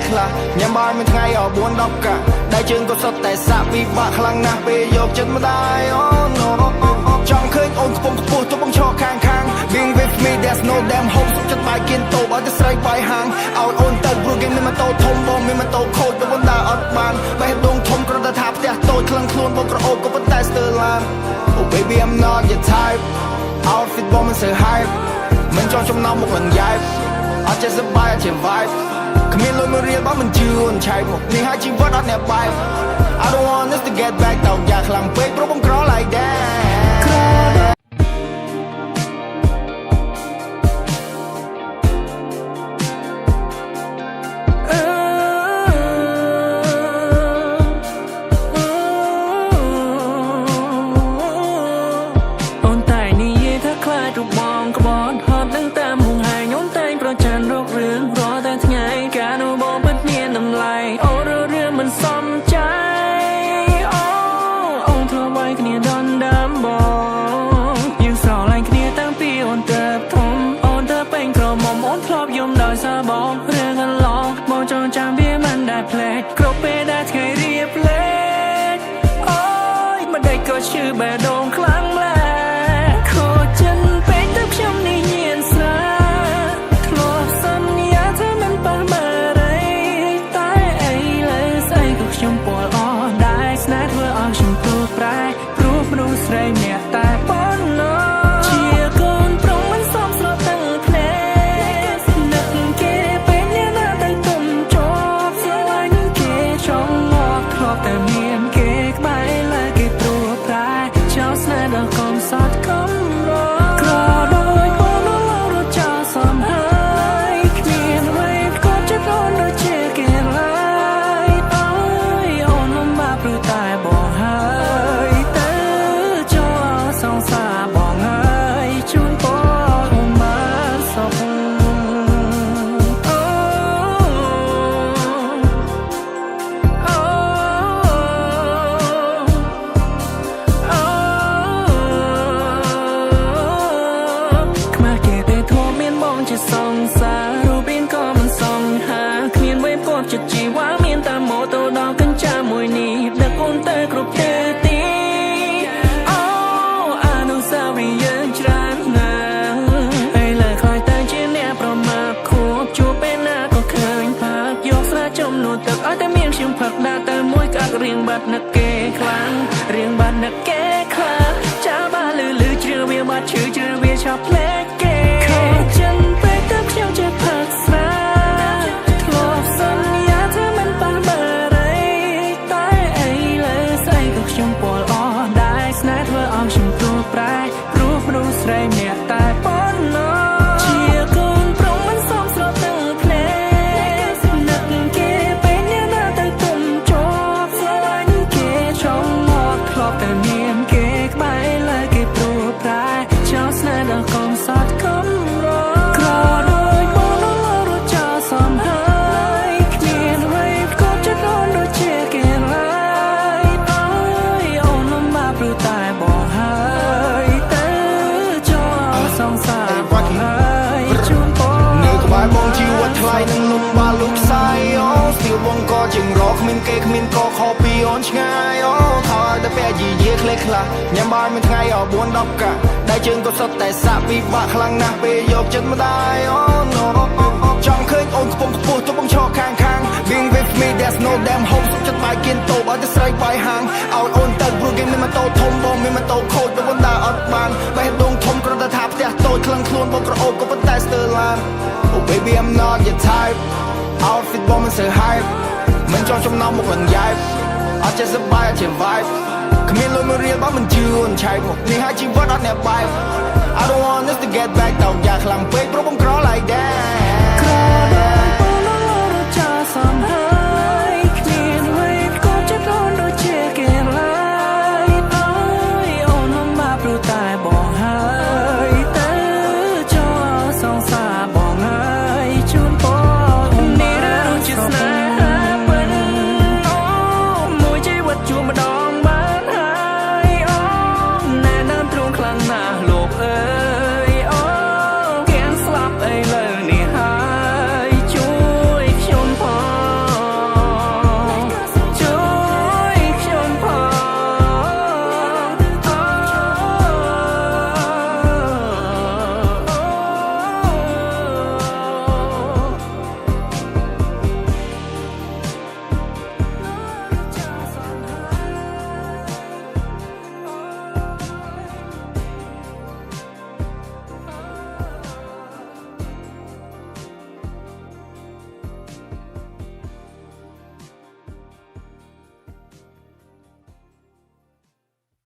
ខ្លះញ៉ាំបាយមួយថ្ងៃអស់4 10កាក់ដៃជើងក៏សុទ្ធតែសាក់ពិបាកខ្លាំងណាស់ពេលយកចិត្តម្ដាយ Oh no ចង់ឃើញអូនខ្ពង់ខ្ពស់ទោះបងឈរខាងខាង Being with me, there's no damn hope សុខចិត្តបាយគៀនតូបឲ្យតែស្រីបាយហាងឲ្យអូនទៅព្រោះគេមានម៉ូតូធំបងមានម៉ូតូខូចបងបណ្ដាអត់បានបេះដូងធំគ្រាន់តែថាផ្ទះតូចក្លឹងខ្លួនបងក្រអូបក៏ប៉ុន្តែស្ទើរឡាន Oh baby, I'm not your type. Outfit បងមិនសូវ hype មិនចង់ចំណោមមុខឡើងយ៉ែបអត់ចេះសប្បាយអត់ចេះ vibe គ្មានលុយមួយរៀលបើមិនជឿអូនឆែកមកនេះហើយជីវិតអត់អ្នកបែប I don't want us to get back តោកយ៉ាខ្លាំងពេកព្រោះបងក្រ like that. អូនតែនិយាយថាខ្លាចរូបបងក្បត់ហត់នឹងតាមហងហែងអូនតែងប្រច័នរករឿងរាល់តែថ្ងៃកាលនោះបងពិតមានតម្លៃអូនរឿងមិនសមใจអូអូនធ្លាប់វាយគ្នាដនដើមបងយើងស្រឡាញ់គ្នាតាំងពីអូនទៅធំអូនទៅពេញក្រមុំអូនធ្លាប់យំដោយសារបងរឿងកន្លងបងចងចាំវាមិនដែលភ្លេចគ្រប់ពេលដែលថ្ងៃរៀបលេចអូយមិនដេចក៏ឈឺបេះដូងខ្លាំងម្ល៉េះខូចចិនពេកទៅខ្ញុំនេះញៀនស្រាធ្លាប់សន្យាថាមិនប៉ះបារីតែអីលើស្អីក៏ខ្ញុំពលអស់ដែរស្នេហ៍ធ្វើឲ្យខ្ញុំព្រួសប្រែព្រោះមនុស្សស្រីម្នាក់តែប៉ុណ្ណោះជាកូនប្រុសមិនសមស្របទាំងភ្នែកនឹកគេពេលអ្នកណាទៅទុំជាប់ស្រឡាញ់គេចង់មកធ្លាប់តែមានគេក្បែរលើគេព្រួសប្រែចោលស្នេហ៍ដល់កំសត់កំរក្រដូចបងនោះលោករត់ចោលសំហើយគ្មានអ្វីក៏ចិត្តអូនដូចជាគេឡើយអើយអូនលំបាកព្រោះតែបងហើយទៅចូលសង្សារបងហើយជូនពរអូនបានសុខអូអូអូខ្មាស់គេទេធ្លាប់មានបងជាសង្សាររូបរាងក៏មិនសង្ហាគ្មានវេផ្គប់ចិត្តជីវ៉ាមានតែម៉ូតូដល់កញ្ចាមួយនេះដឹកអូនទៅគ្រប់ទិសទីអូអនុស្សាវរីយ៍យើងច្រើនណាស់ឥឡូវខ្លាចតែជាអ្នកប្រមាថខួបជួបពេលណាក៏ឃើញផាកយកស្រាចំនួនទឹកឲ្យតែមានខ្ញុំផឹកដាក់ទៅមួយក្អាក់រៀងបាត់នឹកគេខ្លាំងរៀងបាត់នឹកគេខ្លាំងចាបាលឺលឺជ្រឿវាបាត់ឈឺជ្រឿវាឆាប់ភ្លេចគេខូចចិនពេកទៅខ្ញុំចេះផឹកស្រាធ្លាប់សន្យាថាមិនប៉ះបារីតែអីលើស្អីក៏ខ្ញុំពលអស់ដែរស្នេហ៍ធ្វើឲ្យខ្ញុំព្រួសប្រែព្រោះមនុស្សស្រីម្នាក់តែប៉ុណ្ណោះជាកូនប្រុសមិនសមស្របទាំងភ្នែកនឹកគេពេលអ្នកណាទៅទុំជាប់ស្រឡាញ់គេចង់មកធ្លាប់តែមានគេក្បែរលើគេព្រួសប្រែចោលស្នេហ៍ដល់កំសត់កំរក្រដូចបងនោះលោរត់ចោលសំហើយគ្មានអ្វីក៏ចិត្តអូនដូចជាគេឡើយអើយអូនលំបាកព្រោះតែបងហើយទៅចូលសង្សារបងហើយជូនពរ នៅក្បែរបងជីវិតថ្លៃនឹងលំបាកលោកខ្សែអូស្ទៀវបងក៏ជាងរកគ្មានគេគ្មានកខពីអូនឆ្ងាយអូខោឲ្យតែពាក់យីយាខ្លេះខ្លះញ៉ាំបាយមួយថ្ងៃអស់4 10កាក់ដៃជើងក៏សុទ្ធតែសាក់ពិបាកខ្លាំងណាស់ពេលយកចិត្តម្ដាយអូ no ចង់ឃើញអូនខ្ពង់ខ្ពស់ទោះបងឈរខាងខាង Being with me, there's no damn hope សុខចិត្តបាយគៀនតូបឲ្យតែស្រីបាយហាងឲ្យអូនទៅព្រោះគេមានម៉ូតូធំបងមានម៉ូតូខូចបងបណ្ដាអត់បានបេះដូងធំគ្រាន់តែថាផ្ទះតូចក្លឹងខ្លួនបងក្រអូបក៏ប៉ុន្តែស្ទើរឡាន Oh baby, I'm not your type. Outfit បងមិនសូវ hype មិនចង់ចំណោមមុខឡើងយ៉ែបអត់ចេះសប្បាយអត់ចេះ vibe គ្មានលុយមួយរៀលបើមិនជឿអូនឆែកមកនេះហើយជីវិតអត់អ្នកបែប I don't want us to get back តោកយ៉ាខ្លាំងពេកព្រោះបងក្រ like that.